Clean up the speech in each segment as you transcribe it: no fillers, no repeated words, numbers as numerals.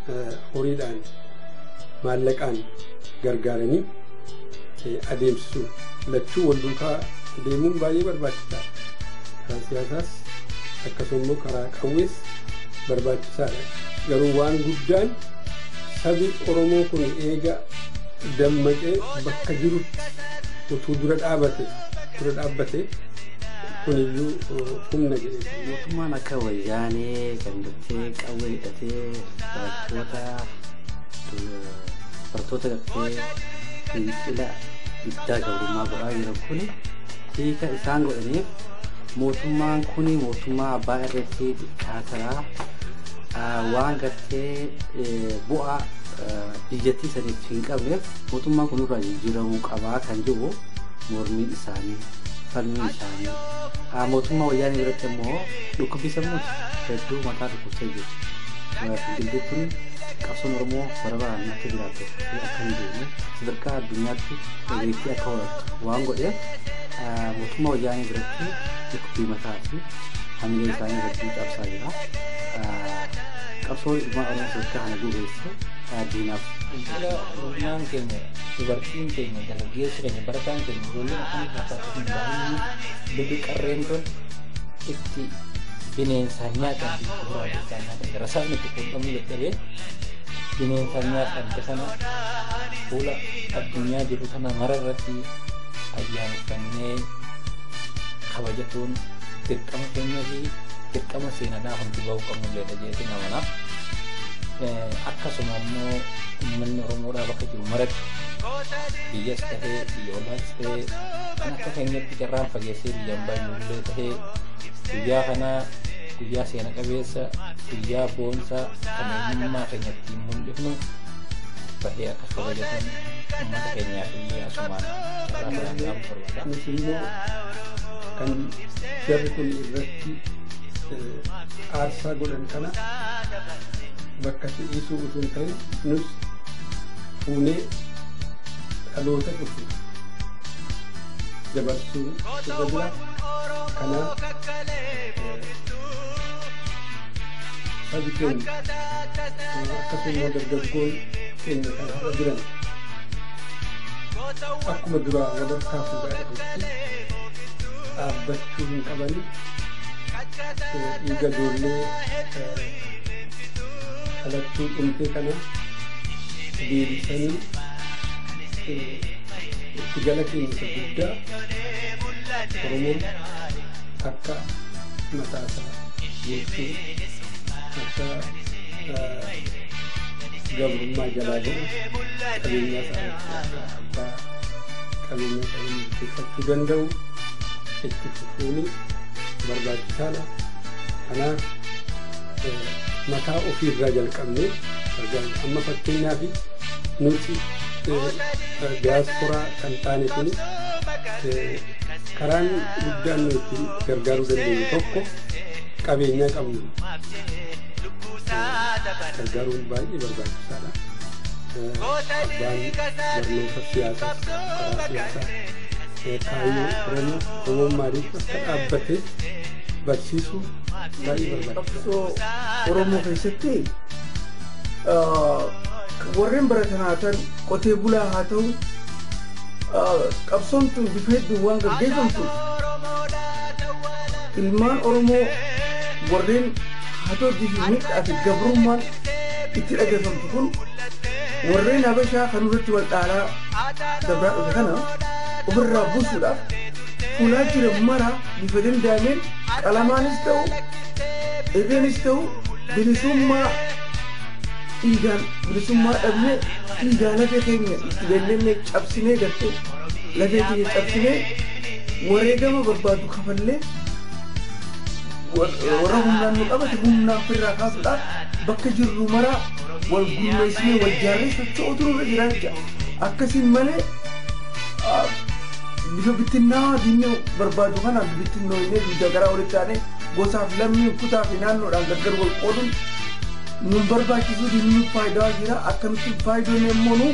Horiidhaan, maallaqaan gargaaranii adeemsisuu, lachuu wal duukaa deemuun baay'ee barbaachisaadha. Karaa siyaasaas akkasuma immoo karaa qawwees barbaachisaadha. Garuu waan guddaan sabi Oromoo kun eega dammaqee bakka jirutti utuu dura dhaabbate kuniyyuu humna jedhee. Mootummaan akka Wayyaanee kan gartee qawwee hidhatee barattoota gartee fincila diddaa gabrummaa godhaa jiran kun, hiika isaan godhaniif mootummaan kun mootummaa abbaa irreetti diktaataraa waan gartee bu'aa biyyattii saniif hin qabneef mootummaan kun irraa jijjiiramuu qabaa kan jiru mormiin isaanii, falmiin isaanii. Mootummaa Wayyaanee biratti immoo dhukkubbii sammuuti hedduu mataa dhukkubsee jiru. Fincilli kun qabsoon Oromoo bara baraan akka jiraattu fi akka hin deemne, sadarkaa addunyaatti dhageettii akka horattu waan godheef, mootummaa Wayyaanee biratti dhukkubbii mataa fi hamilee isaanii hedduu cabsaa jira. Qabsoon ilmaan Oromoo sadarkaa kana gubeesse diinaaf. Fincila ilmaan keenya, dubartiin keenya, dargaggeessi keenya, barataan keenya, ijoolleen akkamii fakkaatu kun baay'ee billi qarreen tun itti bineensaan nyaatan fi guraadeessaan nyaatan gara sabni itti fuudhamuu dadhabee bineensaan nyaatan sana fuula addunyaa jiru kana mara irratti ayyaaneffannee kabajatuun dirqama keenya fi dirqama seenaadhaa hundi bahuu qabnu illee jeetiin amanaaf. Akkasuma immoo uummanni Oromoodhaa bakka jiru maratti, biyyas tahee biyya olaas tahee, kan akka keenyatti carraan fageessee biyyaan baay'ee tahee, guyyaa kana guyyaa seena qabeessa, guyyaa boonsaa kan eenyummaa keenya ittiin mul'ifnu bahee akka kabajatan uummata keenyaaf illee asumaan carraa kanaan dhaabu barbaada. Nus immoo kan jarri kun irratti aarsaa godhan kana bakka dhiisuu utuu hin ta'in, nus fuunee dhaloota dhufu dabarsuun irra jira. Kanaaf sabi keenya, akkasuma dargaggoon keenya kan har'a jiran, akkuma duraa walharkaa fuudhaa dhufetti dhaabbachuu hin qabani. Dhiiga ijoollee dhalattuu dhumtee kana deebisanii itti gala keenya isa guddaa, Oromoon akka mataasaa bulchuu, akka gabrummaa jalaa ba'u, qabeenya isaa irratti akka abbaa qabeenya isaa murteeffachuu danda'u itti fufuun barbaachisaadha. Kanaaf mataa ofiirraa jalqabnee gargaaru. Amma fakkeenyaaf nuti diyaasporaa kan taane kuni karaan guddaan nuti ittiin gargaaruu dandeenyu tokko qabeenyaa qabnu gargaaruun baay'ee barbaachisaadha. Abbaan barnoota siyaasaas karaa siyaasaa kaayyoo Oromoo, Oromoon maaliif akka dhaabbate barsiisuu baay'ee barbaachisaadha. Qabsoo Oromoo keessatti warreen baratan haa ta'an, qotee bulaa haa ta'u, qabsoon tun bifa hedduun waan gaggeeffamtu, ilmaan Oromoo warreen hatootii fi miidhaa fi gabrummaan itti dhaggeeffamtu kun, warreen Habashaa kan irratti wal dhaalaa dabraa dhufe kana ofirraa buusuudhaaf fuulaa jiran mara bifa danda'ameen qalamaanis ta'u, irreenis ta'u, bilisummaa dhiigaan, bilisummaa dhabnee dhiigaa lafee keenya itti beellennee cabsinee, gartee lafee keenya cabsinee wareegama barbaadu kafallee, warra humnaan nu qabate humnaan ofirraa kaasuudhaaf bakka jirru maraa wal gurmeessinee wal jaarree socho'utu nurra jira jecha. Akkasiin malee bifa bittinnaa diinni barbaadu kanaan bittinnooynee dugda garaa walitti aanee gosaaf lammiin kutaa fi naannoodhaan gargar wal qooduun nun barbaachisuu. Diinni nu faayidaa jira, akkamitti faayidoon immoo nu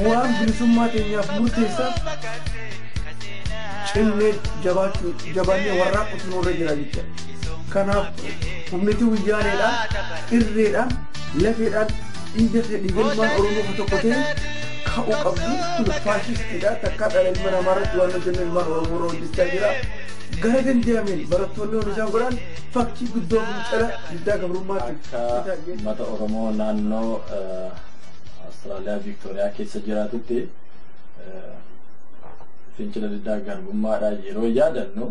waan bilisummaa teenyaaf murteessaaf cimnee jabaachuu, jabaannee warraaqutu nurra jira jecha. Kanaaf humniti Wayyaaneedhaan irreedhaan Lafeedhaan dhiiga dhiiga ilmaan Oromoo ka tokko ta'e ka'uu qabdu kun faashistiidha. Takkaa dhala ilma namaa irratti waan hojjennu ilmaan Oromoo irra hojjechaa jira. Gara danda'ameen barattoonni waan isaan godhan fakkii guddoo fincila diddaa gabrummaatti. Akka uummata Oromoo naannoo Awustiraaliyaa Viiktooriyaa keessa jiraatutti fincila diddaa garbummaadhaa yeroo yaadannu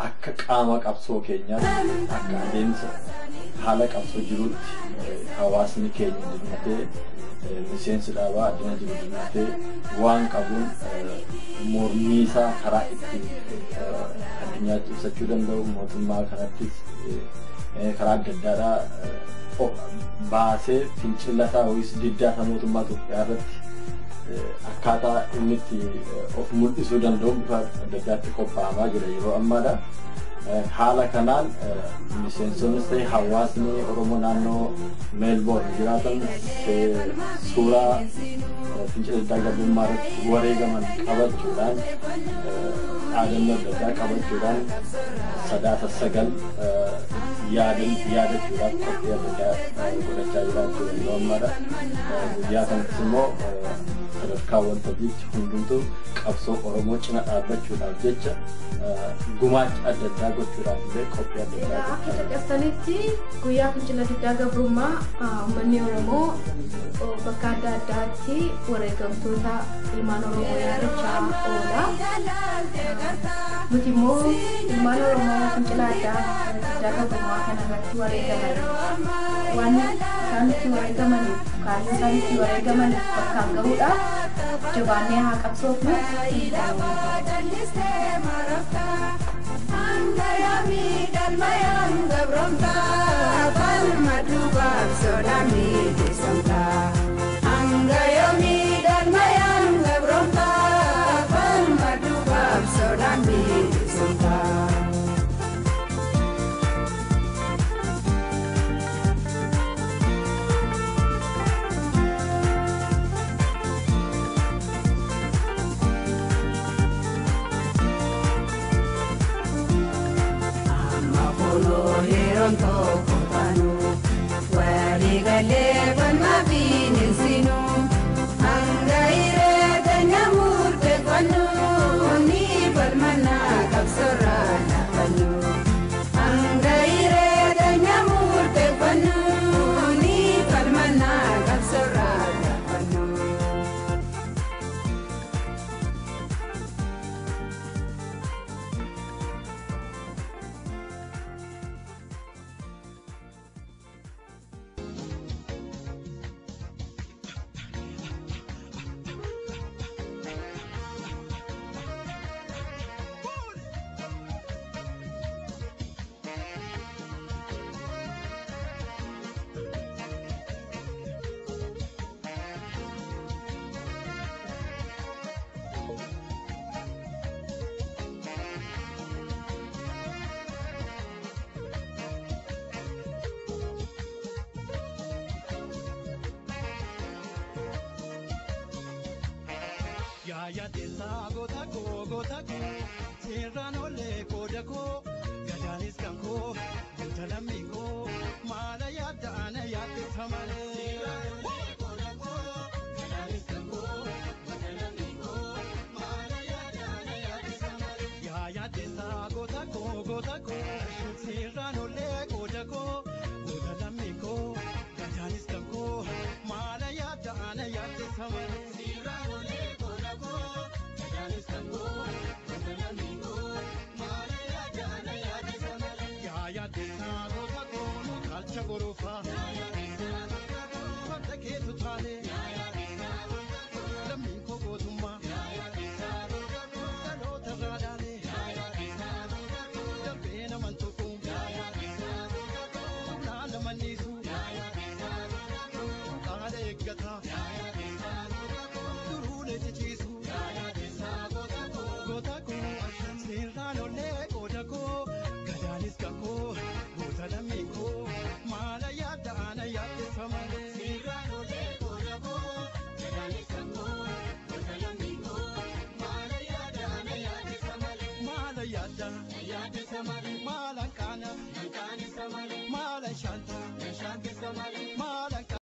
akka qaama qabsoo keenyaatti akka adeemsa haala qabsoo jirutti hawaasni keenya dirmatee miseensi dhaabaa addina jiru dirmatee waan qabuun mormii isaa karaa ittiin addunyaatti ibsachuu danda'u mootummaa kanattis karaa adda addaadhaa baasee fincilataa yookiis diddaasaa mootummaa Itoophiyaa irratti akkaataa inni itti of mul'isuu danda'u bifa adda addaatti qophaa'amaa jira yeroo ammaadha. Haala kanaan miseensonnis ta'e hawaasni Oromoo naannoo Meelboorn jiraatan suuraa fincila diddaa garbummaa irratti wareegaman qabachuudhaan dhaadannoo adda addaa qabachuudhaan 9/9 yaadachuudhaaf qophii adda addaa godhachaa jiraachuu yeroo ammaadha. Guyyaa kanattis immoo sadarkaa waltajjiitti hundumtuu qabsoo Oromoo cina dhaabbachuudhaaf jecha gumaacha adda addaa gochuudhaaf illee qophii adda addaa Akka caqasanitti guyyaa fincila diddaa gabrummaa uummanni Oromoo bakka adda addaatti wareegamtoota ilmaan Oromoo yaadachaa oola. Nuti immoo ilmaan Oromoo fincila addaa diddaa gabrummaa kanarratti wareegaman waan isaan itti wareegamaniif kaayyoo isaan itti wareegamaniif bakkaan gahuudhaaf jabaannee haa qabsoofnu. Yaayaa teessaa goota koo goota koo seeraan olee qooda koo gadaanis kan koo goota lammii koo maala yaadda ana yaaddessa malee. Seeraan olee qooda koo gadaanis kan koo goota lammii koo maala yaadda ana yaaddessa malee. Yaayaa teessaa goota koo goota koo seeraan olee qooda koo goota lammii koo gadaanis kan koo maala yaadda ana yaaddessa malee. Seeraan olee. Maala shanta,